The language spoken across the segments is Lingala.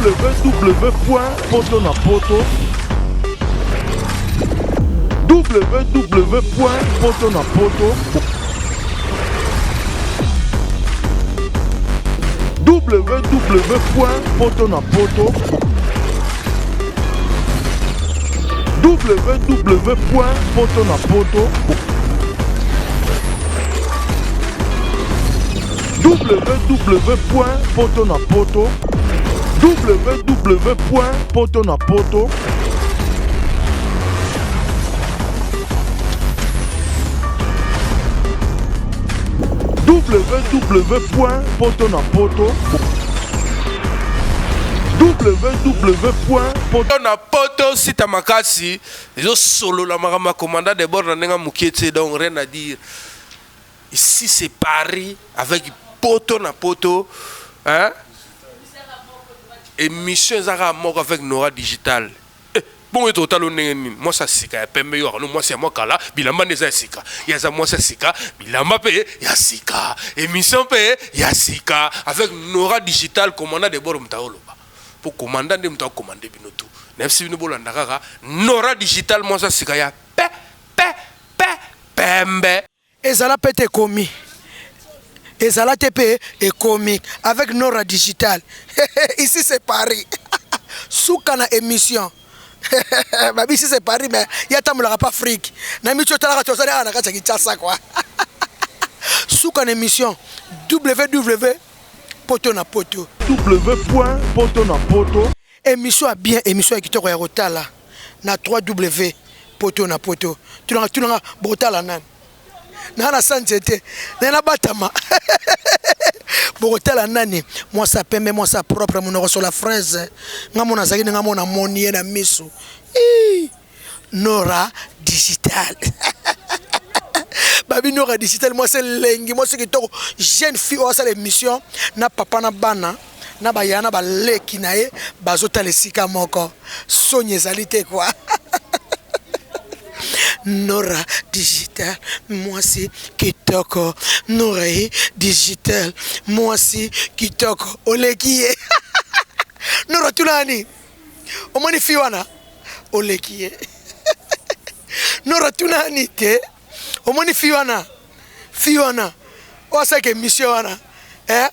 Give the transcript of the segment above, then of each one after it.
www.potonapoto www.potonapoto www.potonapoto www.potonapoto www.potonapoto www.potonapoto www.potonapoto www. Na poto sita makasi ezosolola makambo ya commandant de bord na ndenge mokie te, donc rien à dire. Ici c'est Paris avec poto na poto, hein? Émission ezaka moko avec Nora Digital. Eh, bongo ye totala ndenge nini? Mwasi ya sika ya pembe, yo akano mwasi ya mwa kala, bilamba nde eza ya sika, ye aza mwasi ya sika, bilamba mpe ya sika, émission mpe ya sika avec Nora Digital. Commandant de bord moto aoloba mpo commandant nde moto akomande bino tu. Nayebisi bino, bolanda kaka Nora Digital, mwasi ya sika ya pe pe pe pembe. Ezala pe te ekomi, ezala te mpe ekomi avec Nora Digital. Ici c'est Paris, suka na émission. Babi ici c'est Paris, mais ye atambolaka pa Afrique na miso, otalaka tozali awa na kati ya Kinshasa quoi. Suka na émission www poto na poto. W. Poto na poto. Émission ya bien, émission ya kitoko ya kotala na 3W poto na poto. Tunanga tunanga, bokotala nani? Naa na sa nzete naye nabatama. Bokotala nani? Mwasi ya pembe, mwasi ya propre, monoko sola fraise. Nga mona azalaki ndenge mona moni ye na miso. Nora Digital, babi Nora Digital, mwasi elengi, mwasi kitoko, jeune fille oyo asala émission na papa na bana na baya na baleki na ye, bazotala esika moko, soni ezali te kwa. Nora Digital, mwasi kitoko. Nora Digital, mwasi kitoko, oleki ye. Nora, tunani, omoni fi wana? Oleki ye. Nora, tunani te, omoni fi wana? Fi wana oyo asalaka émission wana, eh?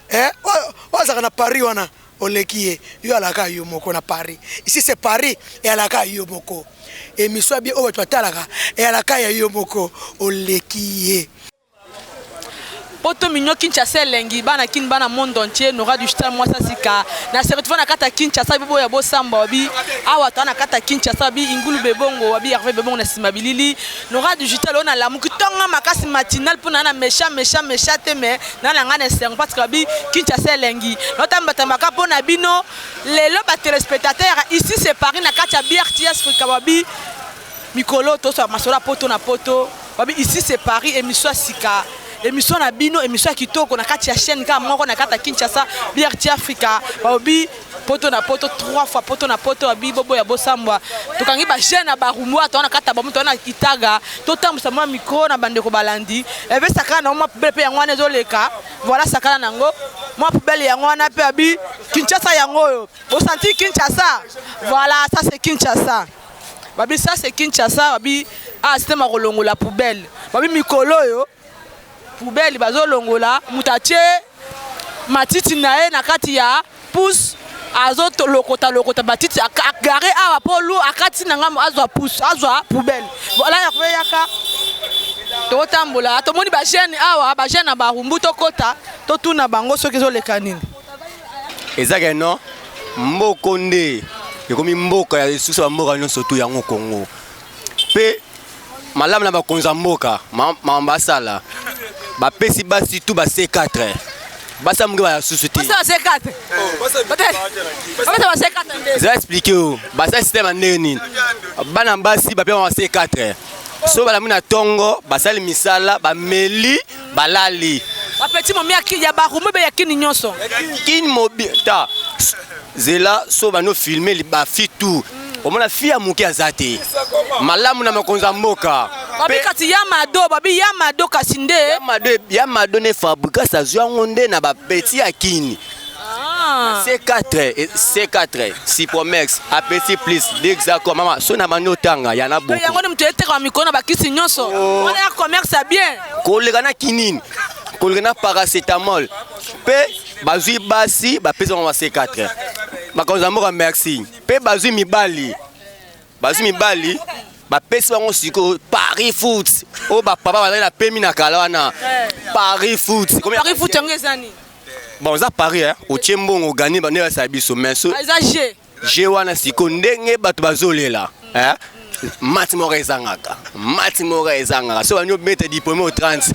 Eh? Oyo azalaka na Paris wana, oleki ye. Yo alaka yo moko na Paris. Ici c'est Paris, eyalaka yo moko. Émission ya bien oyo bato batalaka eyalaka ya yo moko, oleki ye. Poto mignon, Kinshasa elengi, bana Kini, bana monde entier. Nora Digital, mwasi sika na se retrouve na kati ya Kinshasa. Bibo ya bosamba, wabi awa toa na kati ya Kinshasa, wabi Ingulu Bebongo, wabi Hervé Bebongo na nsima bilili. Nora Digital oyo nalamuki ntongo makasi matinal mpo na méchant méchant méchant te, mais na na ngai na esengo parce que wabi Kinshasa elengi. Naotambatambaka mpo na bino lelo batéléspectateur. Ici c'est Paris, na kati ya BRTS Africa. Wabi mikolo tosala masolo ya poto na poto. Babi ici c'est Paris, émission ya sika, émission na bino, émission ya kitoko na kati ya chaîne kaka moko na kati ya Kinshasa, BRT Africa. Babi poto na poto, trois fois poto na poto. Babi bobo ya bosambwa, tokangi bajeune ya Barumbu toa na kati ya bamu, toa na Kitaga. Totambwisa mwa micro na bandeko balandi eve sakana nango mwa poubelle mpe yango wana ezoleka. Voilà, sakana nango mwa poubelle yango wana mpe. Babi Kinshasa yango oyo, bosanti Kinshasa. Voilà, ça c'est Kinshasa. Babi ça c'est Kinshasa. Babi ah, système ya kolongola poubelle. Babi mikolo oyo poubelle bazolongola, moto atie matiti na ye na kati ya pousse, azolokota lokota matiti, agare awa mpo lu akati na ngambo, azwa pousse, azwa poubelle. Voilà, yakoyaka totambola, tomoni bajeune awa, bajeune na Barumbu. Tokota, totuna bango soki ezoleka nini. Eza ke non, mboko nde ekomi mboka ya lisusu bamboka nyonso tu yango Kongo. Mpe malamu na bakonzi ya mboka, makambo basala, bapesi basi tu ba C4, basi ya moke baya susu te. Basa C4, basa ba C4 nde. Eza expliqué o basala système ya ndenge nini. Bana basi bapema ba C4, so balamu na ntongo, basali misala, bameli, balali. Bapeti momi ya Barumbu be ya Kini nyonso. Kini mobi ta zela, so bano filme bafi tu, omona fi ya moke aza te. Malamu na mokonzi ya mboka. Babi kasi ya mado, babi ya mado kasi nde. Ya mado, ya mado ne Fabrikas azwi yango nde na bapeti ya Kini. Ah. C4, C4, Cipromex, Appétit Plus, Dexaco, mama, so na bandi otanga ya na yango boko. nde moto etekaka mikolo na bakisi nyonso Oh. wana ya commerce ya bien. Koleka na kinini, koleka na paracetamol. Mpe bazwi basi bapesi bango ba C4. Bakonzi ya mboka merci. Mpe bazwi mibali. Bazwi mibali bapesi bango sikoyo Paris Foot. Oyo bapapa bazali na pemi na kala wana. Paris Foot. Paris foot yango eza nini? Bon, eza Paris, hein. Otie mbongo ogani ba nde basala biso mais so Ah, eza g je wana sikoyo ndenge bato bazolela, hein? Mati moko ezangaka, mati moko ezangaka. So bandi obeta diplôme au 30,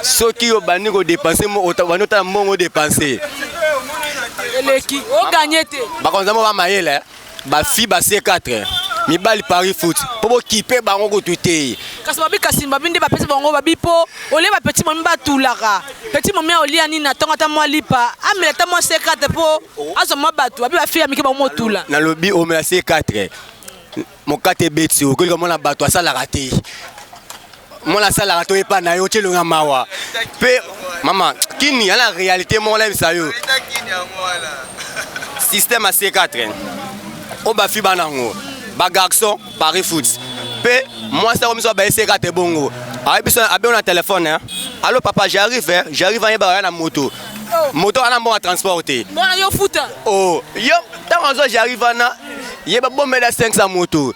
soki obandi kodepense, obandi otala mbongo odepense. Eleki oganye te. Bakonzi mo bamayele, bafi ba C4, mibali Paris Foot, mpo bokipe bango kutu te. Kasi babi, kasi babi nde bapesi bango, babi mpo olie bapetit momi batulaka petit momi aolia nini na ntongo, ata mwa lipa amela, ata mwa C4 mpo azwa mwa bato babi bafi ya mike bango motula. Nalobi omela C4, mokate ebeti, okolika mwana bato asalaka te, mwana asalaka te, oyepa na yo otie elonga mawa. Mpe mama kini ya na réalité moko nayebisa yo, système ya C4 oyo bafi bana yango, bagarçon Paris Foot, mpe mwasi yango miso baye C4 bongo ayebi biso abengo na telefone, hein. Allo papa, j'arrive, hein, j'arrive. Ayebaka ya na moto, moto wana mbongo ya transport te. Mwana yo futa. Oh, yo ntango azwa j'arrive wana, ye babombela 500 moto,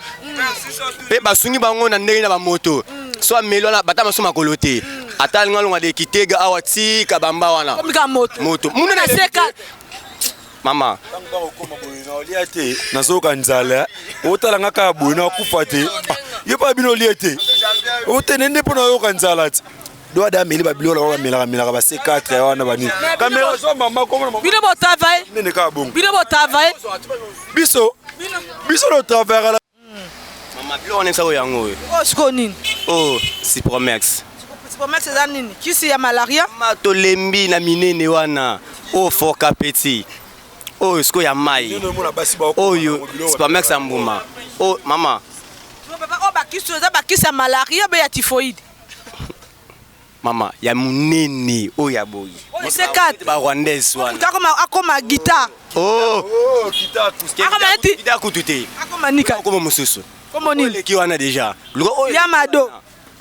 mpe basungi bango na ndenge na bamoto so ameli wana bata maso makolo te, ata alinga alonga de Kitega awa tika bamba wana. Komika moto. Moto munene. Na C4. Mama. Bakokoma boye na olia te, nazoyoka nzala, otala nga kaka boye, nakufa te. Ah, yo mpa bino olie te, otene nde mpo nayoka nzala te. Do ada ameli babiloko na bango, bamelaka melaka ba C4 wana banini, kamera zwa mama komona mama. Bino botravaille. Nene kaka bongo. Bino botravaille. Biso no travaillaka. Mama, biloko wana esako yango oyo. Oyo sikoyo nini? Oh, Cipromex. Cipromex eza nini? Kisi ya malaria? Ma tolembi na minene wana oyo, foka petit oyo sikoyo ya mai. Omona basi bakokoma Oyo na biloko. Cipromex ya mbuma oyo, mama. Papa, oyo bakisi oyo eza bakisi ya malaria be ya typhoïde? Mama, ya monene oyo ya boye. Oyo C4. Barwandaise wana. Moto akoma guitare. Oh. Oh, kita acoustique. Akoma neti kita kutu te. Akoma nika. Okoma mosusu. Kombo nini? Oleki wana déjà, luka oyo. Ya mado.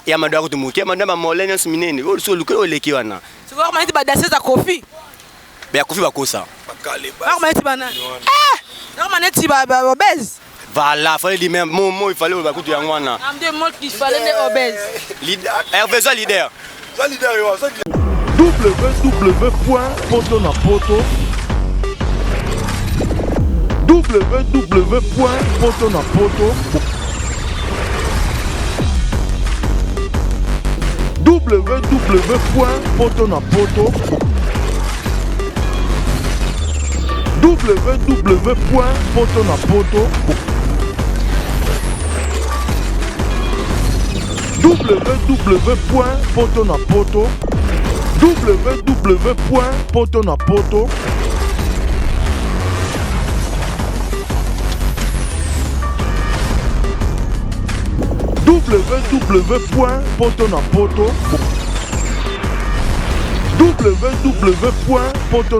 Ya mado ya kutu moke, ya mado ya bamole nyonso minene oyo so luka oyo oleki wana. Sikoyo akoma neti badanseuse ya Kofi. Ya Kofi bakosa. Akoma neti banani? Akoma neti baobèse. Voilà, fallait dire même mo il fallait oyo bakutu yango wana. Nde mot qu'il fallait nde obèse. Leader, Hervé, zwa leader. Zwa leader yo, zwa leader. www.potonapoto www.potonapoto www.potonapoto www.potonapoto www.potonapoto www.potonapoto www.potonapoto www.poto.